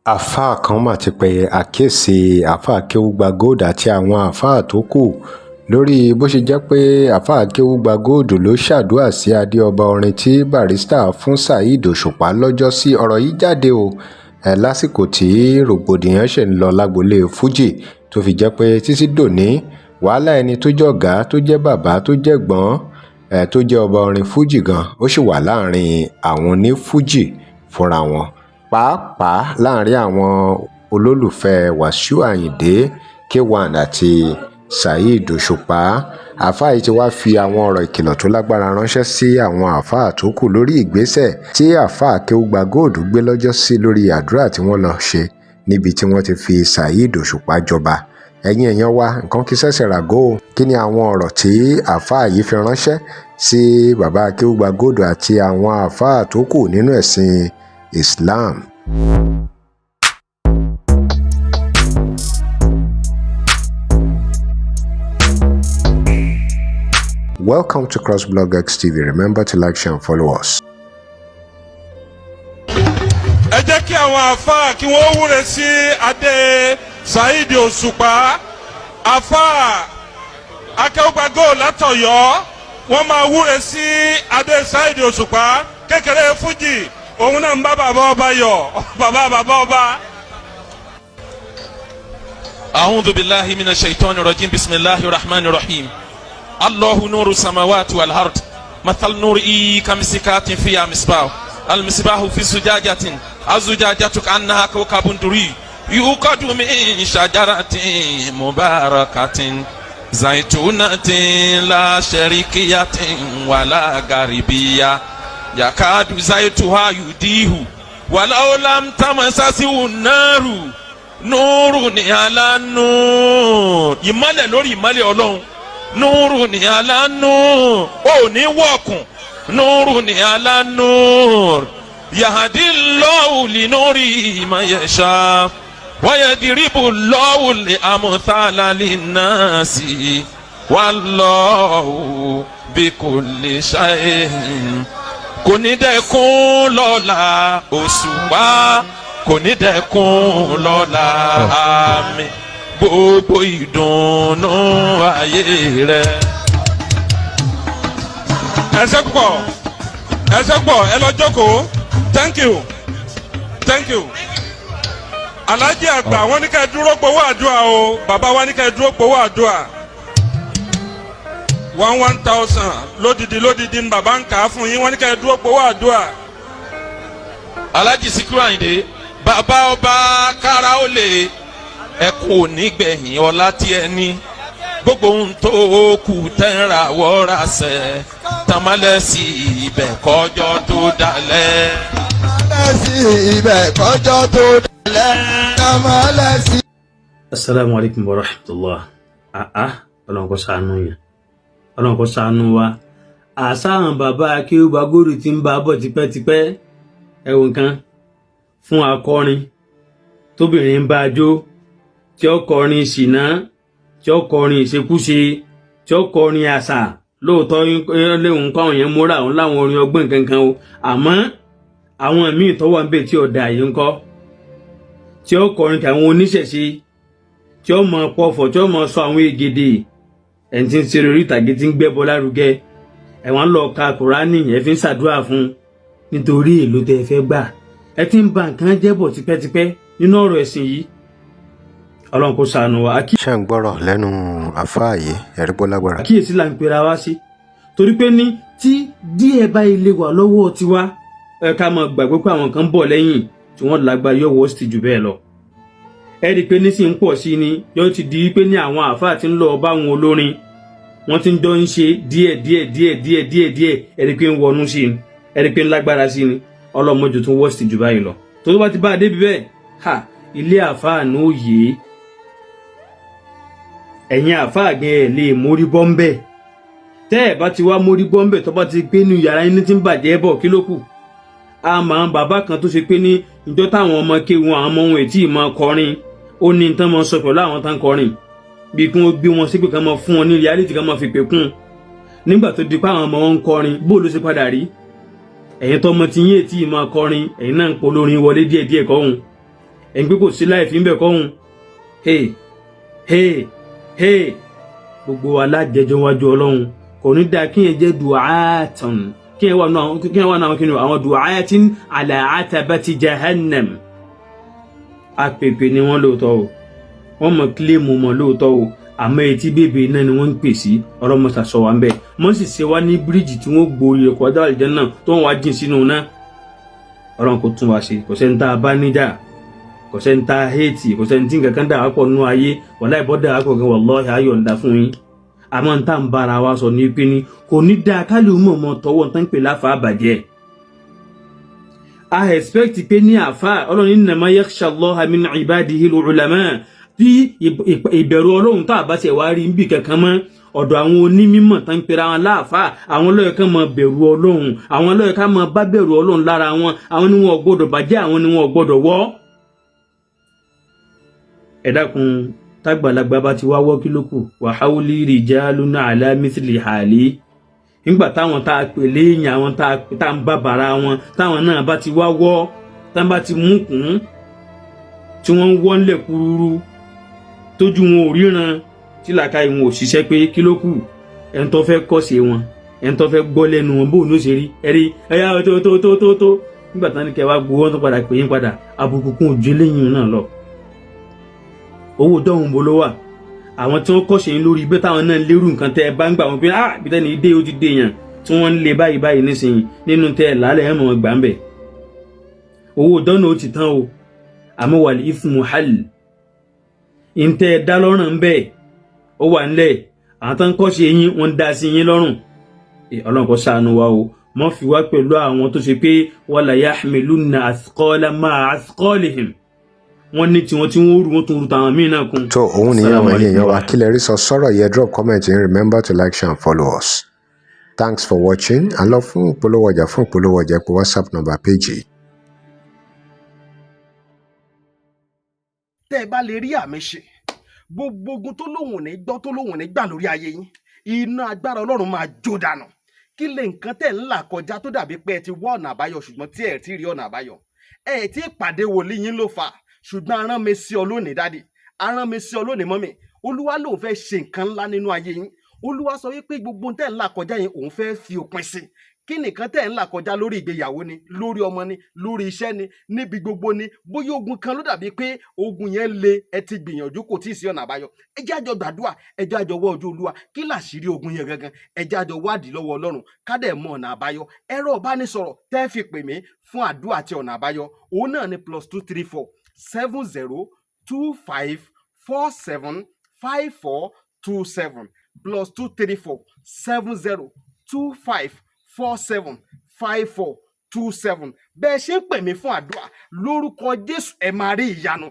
Àáfàá kan mà ti pe àkíyèsí àáfàá akéúgbàgold àti àwọn àáfàá tó kù lórí bó ṣe jẹ́ pé àáfàá akéúgbàgold ló ṣàdúrà sí adé ọba orin tí Barrister fún Saheed Òṣùpá lọ́jọ́sí. Ọ̀rọ̀ yìí jáde ó lásìkò tí rògbòdìyàn ṣì ń lọ lágboolé fuji, tó fi jẹ́ pé títí dòní, wàhálà ẹni tó jọ̀gá, tó jẹ́ bàbá, tó jẹ́ ẹ̀gbọ́n, tó jẹ́ ọba orin fuji gan, ó sì wà láàrin àwọn onífuji fúnra wọn, pàápàá láàrin àwọn olólùfẹ́ Wàsíù Ayinde K1 àti Saheed Òṣùpá. Àáfàá yìí ti wáá fi àwọn ọ̀rọ̀ ìkìlọ̀ tó lágbára ránṣẹ́ sí àwọn àáfàá tó kù lórí ìgbésẹ̀ tí àáfàá akéúgbàgold gbé lọ́jọ́sí lórí àdúrà tí wọ́n lọ́ọ́ ṣe níbi tí wọ́n ti fi Saheed Òṣùpá jọba. Ẹ̀yin èèyàn wa, nǹkan kì í ṣẹ̀ṣẹ̀ ràgó o. Kí ni àwọn ọ̀rọ̀ tí àáfàá yìí fi ránṣẹ́ sí bàbá akéúgbàgold àti àwọn àáfàá tó kù nínú ẹ̀sìn Islam? Welcome to CrossBlog X TV. Remember to like, share and follow us. Ẹ jẹ́ kí àwọn àáfàá kí wọ́n wúre sí adé Saheed Òṣùpá. Àáfàá Akéúgbàgold látọ̀yọ́, wọ́n máa wúre sí adé Saheed Òṣùpá. Kékeré fújì, òun náà ń bá bàbá ọba yọ̀, bàbá bàbá ọba. أعوذ بالله من الشيطان الرجيم. بسم الله الرحمن الرحيم. الله نور السماوات والأرض، مثل نوره كمشكاة فيها مصباح، المصباح في زجاجة، الزجاجة كأنها كوكب دري يوقد من شجرة مباركة زيتونة لا شرقية ولا غربية، يكاد زيتها يضيء ولو لم تمسسه النار، نور على نور. Ìmọ́lẹ̀ lórí ìmọ́lẹ̀ Ọlọ́run. نور على نور. Ò ní wọ̀kùn. نور على نور. يهدي الله لنوره من يشاء ويضرب الله الأمثال للناس والله بكل شيء. Kò ní dẹ́kun lọ́la Òṣùpá, kò ní dẹ́kun lọ́la. Àmín. Gbogbo ìdùnnú ayé rẹ. Ẹ ṣé púpọ̀, ẹ ṣé púpọ̀. Ẹ lọ jókòó. Thank you, thank you. Alhaji àgbà, wọ́n ní ká ẹ dúró gbowó àdúrà o. Bàbá wa ní ká ẹ dúró gbowó àdúrà, one one thousand lódìdí lódìdí ní bàbá ń kà á fún yín. Wọ́n ní ká ẹ dúró gbowó àdúrà. Alhaji Sikiru Ayinde, bàbá ọba, kára ó lè ẹkún òní gbẹ̀yìn ọlá tí ẹ ní. Gbogbo ohun tó kù tẹ́ra wọ́ra sẹ̀ tamalẹ̀ sí ibẹ̀ kọjọ́ tó dalẹ̀. Tamalẹ̀ sí ibẹ̀ kọjọ́ tó dalẹ̀. Tamalẹ̀ sí. Asalaamu alaykum wa rahmatulah. Àá, Ọlọ́run kó ṣàánú yẹn, Ọlọ́run kó ṣàánú wa. Àṣà àwọn bàbá Akéúgbàgold ti ń bá a bọ̀ tipẹ́tipẹ́. Ẹ̀wọ̀n kan fún akọrin tóbìnrin ń bá a jó, tí ó kọrin ṣìnà, tí ó kọrin ìṣekúṣe, tí ó kọrin àṣà. Lóòótọ́ léwu kọ́ àwọn yẹn múra òun láwọn orin ọgbọ́n kankan o, àmọ́ àwọn míì tó wà ń bẹ̀ tí ọ̀dà yìí ń kọ́, tí ó kọrin tàwọn oníṣẹ̀ṣe, tí ó mọ pọfọ̀, tí ó mọ sọ àwọn ègèdè, ẹni tí ń ṣeré orí ìtàgé, tí ń gbẹ́bọ lárugẹ, ẹ̀wọ̀n lọ ka Kùránì, ẹ̀ fi ń ṣàdúrà fún nítorí èlò tẹ́ ẹ fẹ́ gbà. Ẹ ti ń ba nǹkan jẹ́ bọ̀ tipẹ́tipẹ́ nínú ọ̀rọ̀ ẹ̀sìn yìí. Ọlọ́run kò ṣàánú wa. Ṣé ń gbọ́rọ̀ lẹ́nu àáfàá yìí? Ẹ̀rí bó lágbára. Àkíyèsí là ń pera wá sí, torí pé ní tí díẹ̀ bá ilé wà lọ́wọ́ tiwa, ẹ ká máa gbàgbé pé àwọn kan bọ̀ lẹ́yìn tí wọ́n lágbára yóò wọ́ sí jù bẹ́ẹ̀ lọ. Ẹ rí i pé nísìnyí ń pọ̀ sí ni, yóò ti di pé ní àwọn àáfàá ti ń lọ bá àwọn olórin, wọ́n ti ń jọ ń ṣe díẹ̀ díẹ̀ díẹ̀ díẹ̀ díẹ̀ díẹ̀. Ẹ rí i pé ń wọnú sí ni, ẹ rí i pé ń lágbára sí ni. Ọlọ́mọdé tún wọ́ sí jù báyìí lọ. Tó bá ti bá a débi bẹ́ẹ̀, ha, ilé àáfàá ní òye ẹ̀yin àáfàá gan ẹ̀ lè mórí bọ́ ń bẹ̀. Tẹ́ ẹ̀ bá ti wá mórí bọ́ ń bẹ̀, tó bá ti gbé ní yàrá yín tí ń bàjẹ́ bọ̀, kí ló kù? A máa bàbá kan tó ṣe pé ní ìjọ táwọn ọmọ kéwọn, àwọn ọmọ ohun ètí ìmọ̀ kọrin, ó ní tán máa sọ pẹ̀lú àwọn tán kọrin, bí kí wọ́n gbé wọn sípè, kán máa fún wọn ní reality, kán máa fi pè kún. Nígbà tó di pé àwọn ọmọ wọn ń kọrin, bó ló ṣe padà rí? Ẹ̀yin tọmọ tí yín ètí ìmọ̀ kọrin, ẹ̀yin náà ń polórin wọlé díẹ̀díẹ̀ kọ́hún. Ẹ̀ ń pé kò sí láì fi ń bẹ̀ kọ́hún. Hey, hey, hey, gbogbo wa lájẹjọ wájú Ọlọ́run. Kò ní dáa kí yẹn jẹ́ du'atan, kí yẹn wà náà kí ni àwọn du'atin ala atabati jahannam. Àpèpè ni wọ́n lóòótọ́ o, wọ́n mọ̀ kílèmù mọ̀ lóòótọ́ o, àmọ́ etí bèbè náà ni wọ́n ń pè sí. Ọlọ́mọṣà sọ wá ń bẹ̀ wọ́n sì ṣe wá ní bíríìjì tí wọ́n gbòòrò ẹ̀kọ́ ọjọ́ àlùjánnà tó ń wá jìn sínú náà. Ọlọ́run kò tún wá ṣe. Kò sẹ́ni tá a bá níjà, kò sẹ́ni tá a héètì, kò sẹ́ni tí nǹkan kan dà wá pọ̀ nínú ayé. Wàláhì bọ́ dà wá pọ̀ gan, wallahi ayọ̀ ń da fún yín. Àmọ́ n tá n bára wa sọ ní pé ní kò ní dáa kálí mọ̀ mọ́ tọwọ́ tán pè láfa àbàjẹ́. A expect pé ní àfa Ọlọ́run, innama yakhsha Allaha min ibadihi al-ulama, tí ìbẹ̀rù Ọlọ́run tá a bá ṣe wá rí níbì kankan mọ́, ọ̀dọ̀ àwọn onímọ̀ tán ń pera wọn láàfáà, àwọn ló yẹ ká máa bẹ̀rù Ọlọ́run, àwọn ló yẹ ká máa bá bẹ̀rù Ọlọ́run lára wọn. Àwọn ni wọn ò gbọ́dọ̀ bàjẹ́, àwọn ni wọn ò gbọ́dọ̀ wọ́. Ẹ dákun, tágbàlagbà bá ti wá wọ́, kí ló kù? Wa hawli rijalun ala mithli hali. Nígbà táwọn tá a pè léèyàn, àwọn tá a ń bá bàrà wọn, táwọn náà bá ti wá wọ́, táwọn bá ti mú kún, tí wọ́n ń wọ́ ńlẹ̀ kúrúrú, tójú wọn ò ríran, tí làákàyè wọn ò ṣiṣẹ́, pé kí ló kù? Ẹni tó fẹ́ kọ́sẹ̀ wọn, ẹni tó fẹ́ gbọ́ lẹ́nu wọn, bóun ló ṣe rí ẹ̀rí ẹ̀yà tó tó tó tó tó. Nígbà tán ní kẹ́ wá gbowó tó padà pè yín padà, àbùkù kún ojú eléyìí náà lọ. Owó dọ́hùn bó ló wà? Àwọn tí wọ́n kọ́ṣe yín lórí ibẹ̀, táwọn náà lérú nǹkan tẹ́ ẹ bá ń gbà wọ́n pé ah, bí tẹ́ni dé, ó ti dé yàn tí wọ́n ń lé báyìí báyìí nísìnyí nínú tẹ́ ẹ lálẹ́ ẹ̀ mọ̀ gbà ń bẹ̀. Owó dọ́nà ó ti tán o, àmọ́ wal ithmu hal ntẹ́ ẹ dá lọ́rùn ń bẹ̀, ó wà ńlẹ̀. Àwọn tó ń kọ́ṣe yín, wọ́n ń dá sí yín lọ́rùn. Ọlọ́run kó ṣàánú wa o, mọ́ fi wá pẹ̀lú àwọn tó ṣe pé wala yahmilunna athqala ma'a athqalihim. Wọ́n ní tiwọn tí wọ́n rú, wọ́n tún rú tàwọn míì náà kún. Tó òun nìyẹn àwọn ẹ̀yin èèyàn wa. Kí lẹ rí sọ sọ́rọ̀ yẹ? Drop comment and remember to like, share and follow us. Thanks for watching. À ń lọ fún ìpolówó ọjà. Fún ìpolówó ọjà, pé WhatsApp number page yìí. Tẹ́ ẹ bá lè rí àmì ṣe, gbogbo ogun tó lóhùn ní gbọ́, tó lóhùn ní gbà lórí ayé yín, iná agbára Ọlọ́run máa jó dànù. Kí lè nǹkan tẹ̀ ń là kọjá tó dàbí pé ẹ ti wá ọ̀nà àbáyọ, ṣùgbọ́n tí ẹ ti rí ọ̀nà àbáyọ? Ẹ ti pàdé wòlíì yín ló fà, ṣùgbọ́n arán mi sí ọ lónìí, daddy, arán mi sí ọ lónìí, mummy. Olúwa lòun fẹ́ ṣe nǹkan ńlá nínú ayé yín. Olúwa sọ wípé gbogbo tẹ̀ ń là kọjá yẹn, òun fẹ́ fi òpin sí. Kí nìkan tẹ̀ ń là kọjá? Lórí ìgbéyàwó ni, lórí ọmọ ni, lórí iṣẹ́ ni, níbi gbogbo ni. Bóyá ogun kan ló dàbí pé ogun yẹn le, ẹ ti gbìyànjú, kò tí ì sí ọ̀nà àbáyọ. Ẹ jẹ́ àjọ gbàdúrà, ẹ jẹ́ àjọ wọ ojú Olúwa. Kí làṣírí ogun yẹn gangan? Ẹ jẹ́ àjọ wádìí lọ́wọ́ Ọlọ́run, ká dẹ̀ mọ ọ̀nà àbáyọ. Ẹ̀rọ ìbánisọ̀rọ̀ tẹ́ fi pè mí fún àdúrà àti ọ̀nà àbáyọ, òun náà ni +234 70 25 47 54 27, +234 70 25 47 54 27. Bẹ́ẹ̀ ṣe ń pè mí fún àdúrà, lórúkọ Jésù, ẹ máa rí ìyanu.